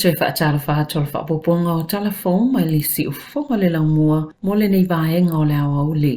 toe faatalofa atu o le faaopoopoga o tala fou mai le siufofoga o le laumua mo lenei vaega o le aoauli.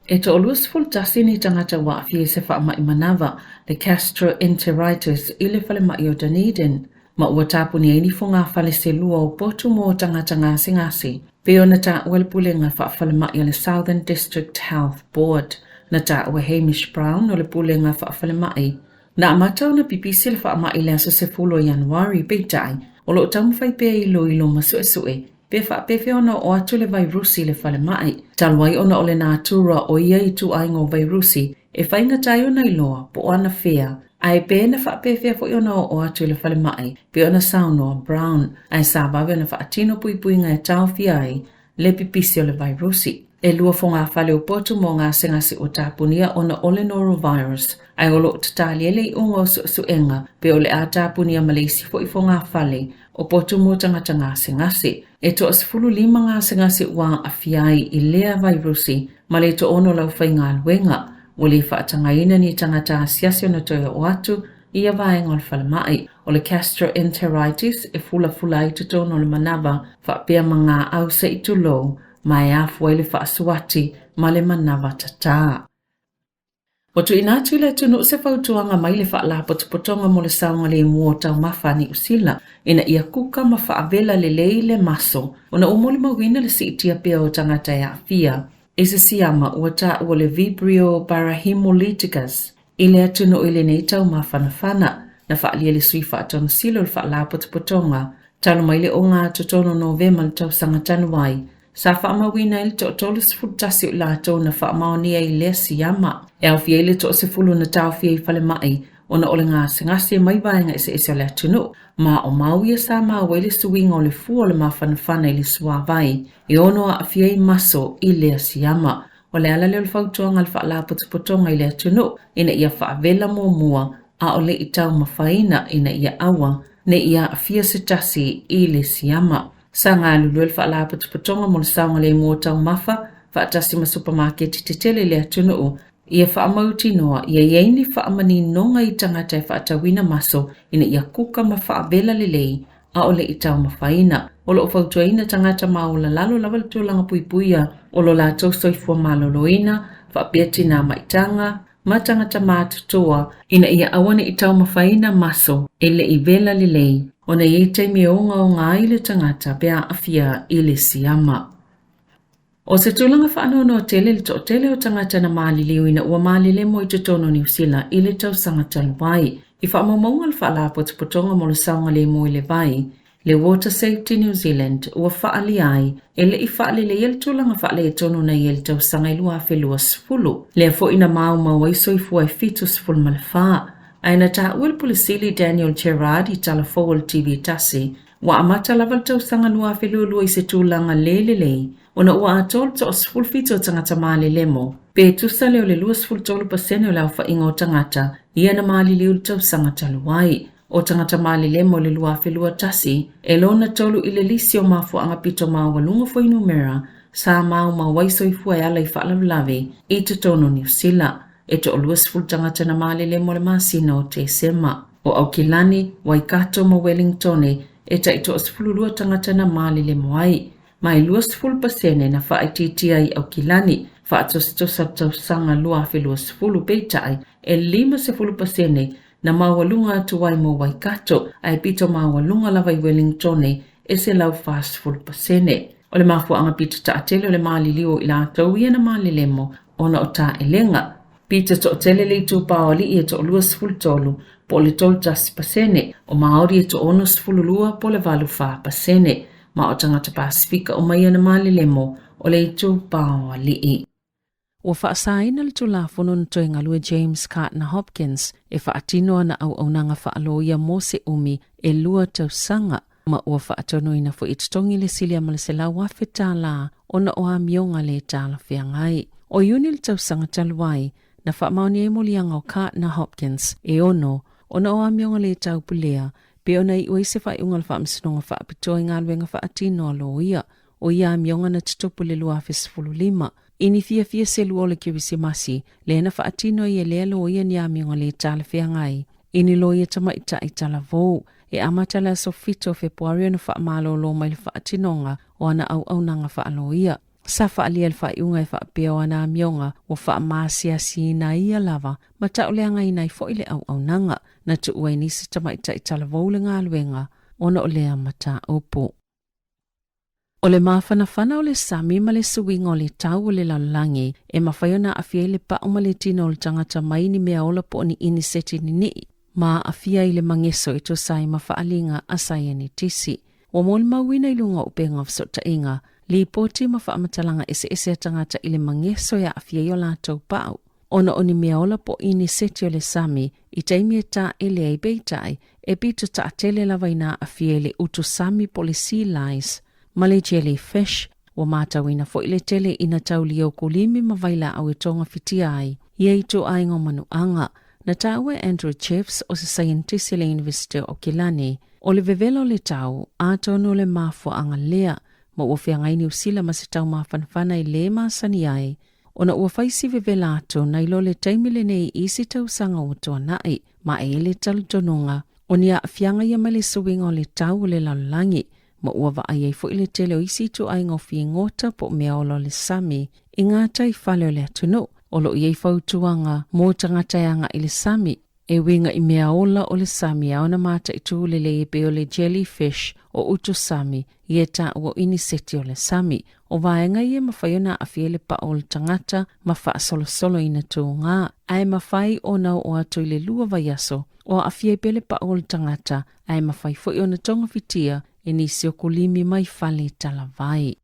E toa-21 ni tagata ua aafia i se faamai manava, le gastroenteritis, i le falemai o Dunedin, ma ua tapunia ai ni fogafale se lua o potu mo tagata gasegase, pei ona taua e le Pulega Faafalemai a le Southern District Health Board. Na taua e Hamish Brown o le Pulega Faafalemai, na amata ona pipisi le faamai i le aso 10 o Ianuari, peitai, o lo o taumafai pea e iloilo ma suesue pe faapefea ona oo atu le vairusi i le falemai, talu ai ona o le natura o ia ituaiga o vairusi e faigata ai ona iloa po o anafea ae pe na faapefea foi ona oo atu i le falemai, pei ona saunoa Brown, ae sa vave ona faatino puipuiga e taofia ai le pipisi o le vairusi. E lua fogafale o potu mo gasegase ua tapunia ona o le norovirus, ae o lo o tatalia le iuga o suesuega pe o le a tapunia ma le isi foi fogafale o potu mo tagata gasegase. E toa-15 gasegase ua aafia ai i lea vairusi ma le toa-6 o le aufaigaluega. Ua le faatagaina ni tagata asiasi ona toe oo atu i ia vaega o le falemai. O le gastroenteritis e fulafula ai totonu o le manava faapea ma gaau se i tulou ma e afua ai le faasuati ma le manava tatā. Ua tuuina atu i le atunuu se fautuaga mai le Faalapotopotoga mo le Saogalemu o Taumafa a Niu Sila ina ia kuka ma faavela lelei le maso ona ua molimauina le siitia pea o tagata e aafia i se siama ua taua le Vibrio parahaemolyticus i le atunuu i lenei tau mafanafana. Na faaalia e le sui faatonu sili o le Faalapotopotoga talu mai le 63 Novema le tausaga talu ai, sa faamauina ai le toa-31 o i latou na faamaonia i lea siama, e aofia ai le toa-10 na taofia i falemai ona o le gasegase mai vaega eseese o le atunuu, ma o mau ia sa maua ai le suiga o le fua o le mafanafana i le suavai e ono aafia ai maso i lea siama. O le ala lea o le fautuaga a le Faalapotopotoga i le atunuu ina ia faavela muamua a o le i taumafaina ina ia aua ne i aafia se tasi i le siama. Sa galulue le Faalapotopotoga mo le Saogalemu o Taumafa faatasi ma supamaketi tetele i le atunuu ia faamautinoa ia i ai ni faamaninoga i tagata e faatauina maso ina ia kuka ma faavela lelei a o le i taumafaina. O lo o fautuaina tagata maualalalo lava le tulaga puipuia o lo latou soifua maloloina faapea tinā maitaga ma tagata matutua ina ia aua ne i taumafaina maso e le i vela lelei ona e i ai taimi e ogaoga ai le tagata pe a aafia i le siama. O se tulaga faanoanoa tele le toatele o tagata na maliliu ina ua malelemo i totonu o Niu Sila i le tausaga talu ai. I faamaumauga a le Faalapotopotoga mo le Saogalemu i le Vai, le Water Safety New Zealand, ua faaalia ai e le i faaleleia le tulaga faaletonu na i ai i le tausaga e 2020. Lea foi na maumau ai soifua e 74. Ae na taua e le Pule Sili Daniel Gerrard i tala fou o le TV tasi, ua amata lava le tausaga 2022 i se tulaga le lelei ona ua atoa le toa-17 o tagata malelemo, pe tusa lea o le 23% o le aofaiga o tagata ia na maliliu i le tausaga talu ai. O tagata malelemo i le 2021, e lona tolu i le lisi o mafuaaga pito maualuga fuainumera sa maumau ai soifua e ala i faalavelave i totonu o Niu Sila. E toa-20 tagata na malelemo i le masina o Tesema. O Aukilani, Waikato ma Wellingtone e tai toa-12 tagata na malelemo ai. Ma e 20% na faaitiitia i Aukilani, faatosatosa tausaga 2020 peitai e 50% na maualuga atu ai mo Waikato ae pito maualuga lava i Wellingtone e 140%. O le mafuaaga pito taatele o le maliliu o i latou ia na malelemo ona o taelega. Pito toatele le itupa o alii e toa-23 po o le 31%, o Māori e toa-62 po o le 84%, ma o tagata Pasifika uma ia na malelemo o le itupa o alii. Ua faasaina le Tulafono na toe galue James Gardner Hopkins e faatino ana auaunaga faaloia mo se umi e lua tausaga, ma ua faatonuina foi e totogi le silia ma le $100,000 ona o amioga le talafeagai. O Iuni le tausaga talu ai, na faamaonia ai moliaga o Gardner Hopkins e ono ona o amioga le taupulea pei ona iu ai se faaiuga a le Faamasinoga Faapitoa i galuega faatino a loia. O ia amioga na tutupu i le 2015 i ni fiafia selu o le Kerisimasi, lea na faatino ai e lea loia ni amioga le talafeagai i ni loia tamaitai talavou. e amata le aso 7 o Fepuari ona faamalolo mai le faatinoga o ana auaunaga faaloia. Sa faaalia le faaiuga e faapea o ana amioga ua faamaasiasiina ia lava ma tauleagaina ai foi le auaunaga. Na tuua ai nisi tamaitai talavou le galuega ona o lea mataupu. O le mafanafana o le sami ma le suiga o le tau o le lalolagi e mafai ona aafia ai le pau ma le tino o le tagata mai ni mea ola po o ni iniseti nini'i ma aafia i le mageso e tusa ai ma faaaliga a saienitisi. Ua molimauina i luga o upega o fesootaiga, lipoti ma faamatalaga eseese a tagata i le mageso e aafia ai o latou pau ona o ni mea ola po o iniseti o le sami i taimi e taele ai peitai e pito taatele lava ina aafia i le utu sami po o le sea lice ma le jellyfish. Ua matauina foi le tele ina taulia o kulimi ma vailaau e togafitia ai ia ituaiga o manuaga. Na taua e Andrew Jeffs o se saienitisi i le Iunivesite o Aukilani, o le vevela o le tau, atonu o le mafuaaga lea ma ua feagai Niu Sila ma se tau mafanafana e lē masani ai ona ua fai si vevela atu nai lo le taimi lenei i isi tausaga ua tuanai, ma e i le talitonuga o ni aafiaga ia mai le suiga o le tau o le lalolagi, ma ua vaai ai foi le tele o isi ituaiga o figota po o meaola o le sami i gatai fale o le atunuu. O lo o i ai fautuaga mo tagata e agai i le sami, E uiga i mea ola o le sami a ona mataitū lelei e pei o le jellyfish o utu sami ia e taua o iniseti o le sami. O vaega ia e mafai ona aafia i le pao o le tagata ma faasolosolo ina tūgā, ae mafai ona oo atu i le lua vaiaso o aafia ai pea le pao o le tagata, ae mafai foi ona togafitia e nisi o kulimi mai fale talavai.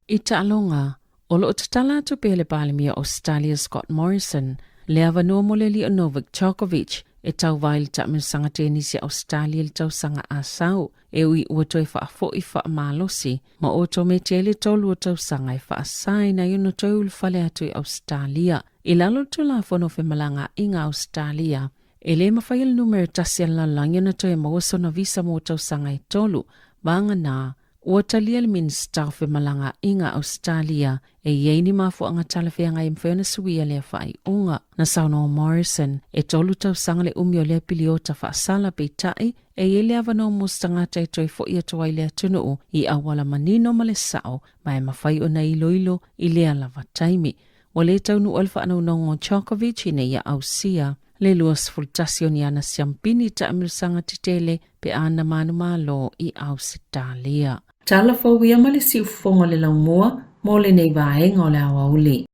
I taaloga, o lo o tatala atu pea le Palemia o Ausetalia Scott Morrison le avanoa mo le alii o Novak Djokovic e tauva i le taamilosaga tenisi a Ausetalia i le tausaga a sau, e ui ua toe faafo'i faamalosi ma otometi ai le tolu o tausaga e faasaina ai ona toe ulufale atu i Ausetalia. I lalo o le Tulafono o Femalagaaiga a Ausetalia, e lē mafai e le numera tasi a le lalolagi ona toe maua sona visa mo tausaga e tolu, vagana Ua talia le Minisita o Femalagaaiga Ausetalia e i ai ni mafuaaga talafeagai e mafai ona suia lea faaiuga. Na saunoa Morrison, e tolu tausaga le umi o lea piliota faasala peitai e i ai le avanoa mo se tagata e toe fo'i atu ai le atunuu i auala manino ma le sa'o ma e mafai ona iloilo i lea lava taimi. Ua lē taunuu ai le faanaunaunga o Djokovic ina ia ausia le 21 o ni ana siampini taamilosaga tetele pe a na manumalo i Ausetalia. Tala fou ia ma le siufofoga o le laumua mo lenei vaega o le aoauli.